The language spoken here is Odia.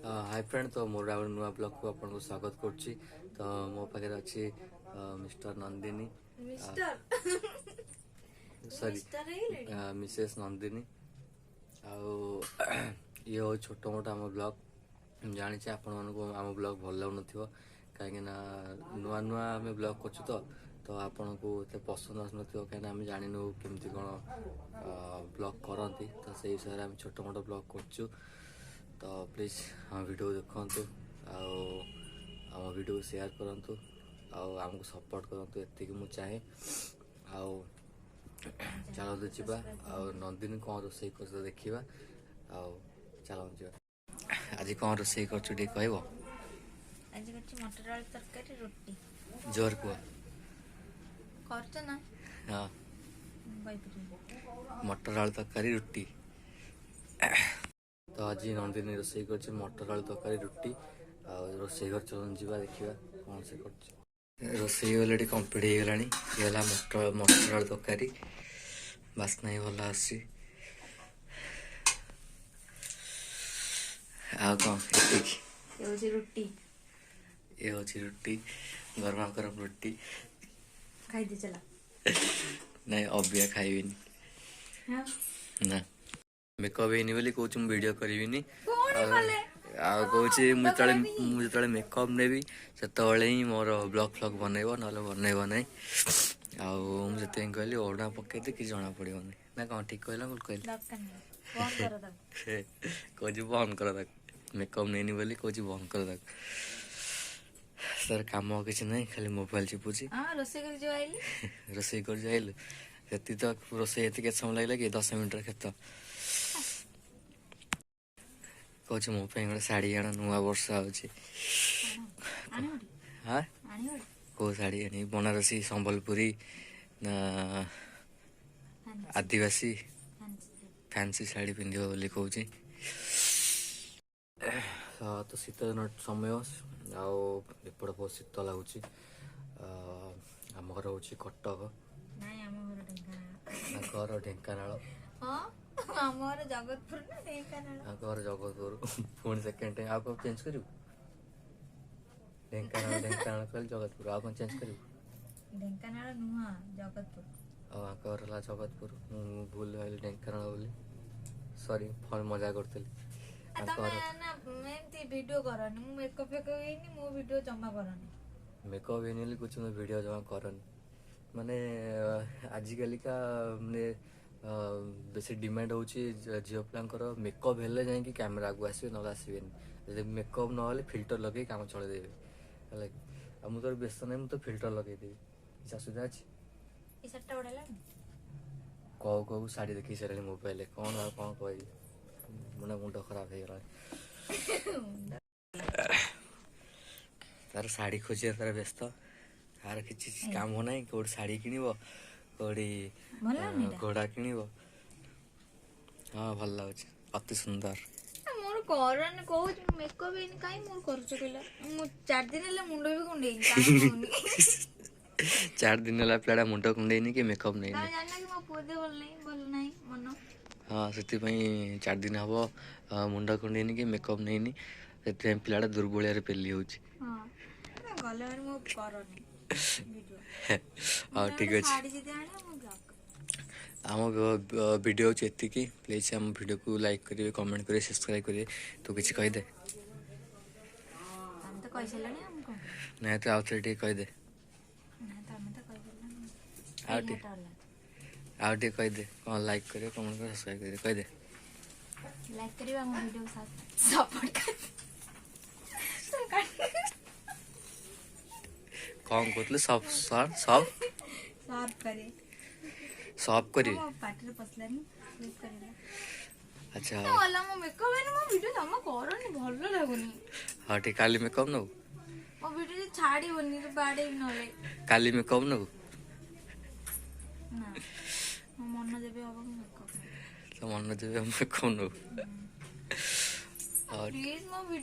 ହାଇ ଫ୍ରେଣ୍ଡ, ତ ମୋର ଆଉ ନୂଆ ବ୍ଲଗ୍କୁ ଆପଣଙ୍କୁ ସ୍ୱାଗତ କରୁଛି। ତ ମୋ ପାଖରେ ଅଛି ମିଷ୍ଟର ନନ୍ଦିନୀ। ମିଷ୍ଟର? ସରି। ମିଷ୍ଟର ହେଇଗଲେଣି। ମିସେସ୍ ନନ୍ଦିନୀ। ଆଉ ଇଏ ହେଉଛି ଛୋଟ ମୋଟ ଆମ ବ୍ଲଗ୍। ଜାଣିଛି ଆପଣମାନଙ୍କୁ ଆମ ବ୍ଲଗ୍ ଭଲ ଲାଗୁନଥିବ, କାହିଁକିନା ନୂଆ ନୂଆ ଆମେ ବ୍ଲଗ୍ କରୁଛୁ, ତ ଆପଣଙ୍କୁ ଏତେ ପସନ୍ଦ ଆସୁନଥିବ, କାହିଁକିନା ଆମେ ଜାଣିନୁ କେମିତି କ'ଣ ବ୍ଲଗ୍ କରନ୍ତି। ତ ସେଇ ବିଷୟରେ ଆମେ ଛୋଟ ମୋଟ ବ୍ଲଗ୍ କରୁଛୁ। ତ ପ୍ଲିଜ୍ ଆମ ଭିଡ଼ିଓ ଦେଖନ୍ତୁ ଆଉ ଆମ ଭିଡ଼ିଓ ସେୟାର କରନ୍ତୁ ଆଉ ଆମକୁ ସପୋର୍ଟ କରନ୍ତୁ, ଏତିକି ମୁଁ ଚାହେଁ। ଆଉ ଚାଲନ୍ତୁ ଯିବା ଆଉ ନନ୍ଦିନୀ କ'ଣ ରୋଷେଇ କରୁଛ ଦେଖିବା। ଆଉ ଚାଲନ୍ତୁ ଯିବା। ଆଜି କ'ଣ ରୋଷେଇ କରୁଛୁ ଟିକେ କହିବ? ଆଜି କରିଛି ମଟର ଆଳୁ ତରକାରୀ, ରୁଟି। ଜୋର କୁହ। କରୁଛ ନା? ହଁ। ମୁଁ କହିପାରିବି? ମଟର ଆଳୁ ତରକାରୀ, ରୁଟି। ତ ଆଜି ନନ୍ଦିନୀ ରୋଷେଇ କରୁଛି ମଟର ଆଳୁ ତରକାରୀ, ରୁଟି। ଆଉ ରୋଷେଇ ଘର ଚାଲନ୍ତୁ ଯିବା, ଦେଖିବା କ'ଣ ସେ କରୁଛି। ରୋଷେଇ ଅଲରେଡ଼ି କମ୍ପ୍ଲିଟ୍ ହେଇଗଲାଣି। ଇଏ ହେଲା ମଟର ଆଳୁ ତରକାରୀ। ବାସ୍ନା ବି ଭଲ ଆସୁଛି। ଆଉ କ'ଣ ଏତିକି? ଏ ହେଉଛି ରୁଟି। ଇଏ ହେଉଛି ରୁଟି, ଗରମା ଗରମ ରୁଟି। ଖାଇଦେ, ଚାଲ। ନାଇଁ, ଅବିକା ଖାଇବିନି। ହଁ। ନା, ମେକଅପ୍ ହେଇନି ବୋଲି କହୁଛି ମୁଁ ଭିଡ଼ିଓ କରିବିନି। ପୁଣି କଲେ। ଆଉ କହୁଛି ମୁଁ ମୁଣ୍ଡ ଯେତେବେଳେ ଖରାପ ହେଇନି? ମୁଁ ଯେତେବେଳେ ମେକଅପ୍ ନେବି, ସେତେବେଳେ ହିଁ ମୋର ବ୍ଲଗ୍ ଫ୍ଲଗ୍ ବନେଇବ, ନହେଲେ ବନେଇବ ନାହିଁ। ଆଉ ମୁଁ ସେଥିପାଇଁ କହିଲି ଓଢ଼ଣା ପକେଇଦେ, କିଛି ଜଣା ପଡ଼ିବନି। ନା କ'ଣ ଠିକ୍ କହିଲା, ଭୁଲ କହିଲି? ଦରକାର ନାହିଁ, ବନ୍ଦ କର ତାକୁ। କହୁଛି ବନ୍ଦ କର ତାକୁ। ମେକଅପ୍ ନେଇନି ବୋଲି କହୁଛି ବନ୍ଦ କର ତାକୁ। ତାର କାମ କିଛି ନାହିଁ, ଖାଲି ମୋବାଇଲ ଚିପୁଛି। ହଁ, ରୋଷେଇ କରି ଯୋଉ ଆଇଲି। ରୋଷେଇ କରି ଯାଇଲୁ, ସେତିକି ତ ରୋଷେଇ। ଏତିକି କେତେ ସମୟ ଲାଗିଲା କି? 10 ମିନିଟ୍ର କ୍ଷେତ। କହୁଛି ମୋ ପାଇଁ ଗୋଟେ ଶାଢ଼ୀ ଆଣ, ନୂଆ ବର୍ଷ ଆଉଛି। ଆଣିବ ଟି? ହଁ। ଆଣିବ ଟି? କୋଉ ଶାଢ଼ୀ ଆଣିବି? ବନାରସୀ, ସମ୍ବଲପୁରୀ ନା ଆଦିବାସୀ? ଫ୍ୟାନ୍ସି। ଫ୍ୟାନ୍ସି ଶାଢ଼ୀ ପିନ୍ଧିବ ବୋଲି କହୁଛି। ତ ଶୀତ ଦିନ ସମୟ ଆଉ ଏପଟେ ବହୁତ ଶୀତ ଲାଗୁଛି। ଆମ ଘର ହେଉଛି କଟକ। ନାଇଁ, ଆମ ଘର ଢେଙ୍କାନାଳ। ତାଙ୍କ ଘର ଢେଙ୍କାନାଳ। ହଁ, ଆମ ଘର ଜଗତପୁର ନା ଢେଙ୍କାନାଳ? ତାଙ୍କ ଘର ଜଗତପୁର। ପୁଣି ସେକେଣ୍ଡ ଟାଇମ୍, ଆଉ କ'ଣ ଚେଞ୍ଜ କରିବୁ? ଢେଙ୍କାନାଳ ଢେଙ୍କାନାଳ କହିଲେ ଜଗତପୁର, ଆଉ କ'ଣ ଚେଞ୍ଜ କରିବୁ? ଢେଙ୍କାନାଳ ନୁହଁ, ଜଗତପୁର। ଆଉ ଆଙ୍କ ଘର ହେଲା ଜଗତପୁର। ମୁଁ ଭୁଲ ଭାବିଲି ଢେଙ୍କାନାଳ ବୋଲି, ସରି, ଫୋନ୍ ମଜା କରୁଥିଲି। ଆଉ ତାଙ୍କ ତମେ ଘର ନା ଏମିତି ଭିଡିଓ କରନି। ମୁଁ ମେକଅପ୍ ଫେକଅପ୍ ହେଇନି, ମୋ ଭିଡିଓ ଜମା କରନି। ମେକଅପ୍ ହେଇନି ବୋଲି କହୁଛି ମୋ ଭିଡ଼ିଓ ଜମା କରନି। ମାନେ ଆଜିକାଲିକା ମାନେ ବେଶୀ ଡିମାଣ୍ଡ ହେଉଛି ଝିଅ ପିଲାଙ୍କର, ମେକଅପ୍ ହେଲେ ଯାଇକି କ୍ୟାମେରା ଆଗକୁ ଆସିବେ, ନହେଲେ ଆସିବେନି। ଯଦି ମେକଅପ୍ ନହେଲେ ଫିଲ୍ଟର ଲଗେଇ କାମ ଚଳେଇଦେବେ, ହେଲା କି? ଆଉ ମୁଁ ତୋର ବ୍ୟସ୍ତ ନାହିଁ, ମୁଁ ତ ଫିଲ୍ଟର ଲଗେଇଦେବି, କିଛି ଅସୁବିଧା ଅଛି? ଏ ଶାଢ଼ୀଟା ବଢ଼ିଆ ଲାଗୁନି? କହୁ କହୁ ଶାଢ଼ୀ ଦେଖି ସାରିଲାଣି ମୋବାଇଲରେ। କ'ଣ ଆଉ କ'ଣ କହିବି? ମାନେ ମୁଣ୍ଡ ଖରାପ ହେଇଗଲାଣି। ତାର ଶାଢ଼ୀ ଖୋଜିବା ତାର ବ୍ୟସ୍ତ, ତାର କିଛି କାମ ନାହିଁ। କୋଉଠି ଶାଢ଼ୀ କିଣିବ, କୋଉଠି ଭଲ ଲାଗୁନି ଏଇଟା? ଘୋଡ଼ା କିଣିବ। ହଁ, ଭଲ ଲାଗୁଛି, ଅତି ସୁନ୍ଦର। ମୋର କରନି କହୁଛି। ମେକଅପ୍ ହେଇନି, କାଇଁ ମୋର କରୁଛ କହିଲ? ମୁଁ 4 ଦିନ ହେଲା ମୁଣ୍ଡ ବି କୁଣ୍ଡେଇନି, କାଇଁ ହଉନି? 4 ଦିନ ହେଲା ପିଲାଟା ମୁଣ୍ଡ କୁଣ୍ଡେଇନି କି ମେକଅପ୍ ନେଇନି। ତମେ ଜାଣିନ କି ମୋ ପୁଅ ଦେହ ଭଲ ନାହିଁ, ଭଲ ନାହିଁ ମନ। ହଁ, ସେଥିପାଇଁ 4 ଦିନ ହବ ମୁଣ୍ଡ କୁଣ୍ଡେଇନି କି ମେକଅପ୍ ନେଇନି, ସେଥିପାଇଁ ପିଲାଟା ଦୁର୍ବଳିଆରେ ପେଲି ହଉଛି। ହଁ, ଗଲେ ମାନେ ମୁଁ କରନି ଭିଡିଓ। ହଉ, ଠିକ୍ ଅଛି। ଶାଢ଼ୀ ଯଦି ଆଣିବ, ମୁଁ ବ୍ଲଗ୍। ଆମ ଭିଡ଼ିଓ ହେଉଛି ଏତିକି। ପ୍ଲିଜ୍ ଆମ ଭିଡ଼ିଓକୁ ଲାଇକ୍ କରିବେ, କମେଣ୍ଟ କରିବେ, ସବସ୍କ୍ରାଇବ୍ କରିବେ। ତୁ କିଛି କହିଦେ। ତମେ ତ କହିସାରିଲଣି, ଆଉ ମୁଁ କଣ କହିବି? ନାଇଁ, ତୁ ଆଉ ଥରେ ଟିକେ କହିଦେ। ନାଇଁ, ତମେ ତ କହିସାରିଲଣି। ଆଉ ଟିକେ, ଆଉ ଟିକେ କହିଦେ। କ'ଣ ଲାଇକ୍ କରିବେ, କମେଣ୍ଟ କରିବେ, ସବସ୍କ୍ରାଇବ୍ କରିବେ, କହିଦେ। ଲାଇକ୍ କରିବେ, ଆମ ଭିଡ଼ିଓ ସପୋର୍ଟ କରିବେ। କ'ଣ କହୁଥିଲୁ? ସବ୍ ସବ୍ ସବ୍ ସର୍ଭ କରିବେ। ସବ୍ କରିବେ। ମୋ ପାଟିରେ ପଶିଲାନି, ସ୍ଲିପ୍ କରିଲା। ଆଚ୍ଛା। ଗଲା, ମୋ ମେକଅପ୍ ହେଇନି, ମୋ ଭିଡ଼ିଓ ଜମା କରନି, ଭଲ ଲାଗୁନି। ହଁ, ଠିକ୍। କାଲି ମେକଅପ୍ ନେବୁ? ମୋ ଭିଡ଼ିଓ ଯଦି ଛାଡ଼ିବନି ତ ବାଡ଼େଇବି ନହେଲେ। କାଲି ମେକଅପ୍ ନେବୁ? ନା, ମୋ ମନ ଯେବେ ହବ ମୁଁ ମେକଅପ୍ ତ ମନ ଯେବେ ମେକଅପ୍ ନେବୁ। ହଉ। ପ୍ଲିଜ୍ ମୋ ଭିଡ଼ିଓ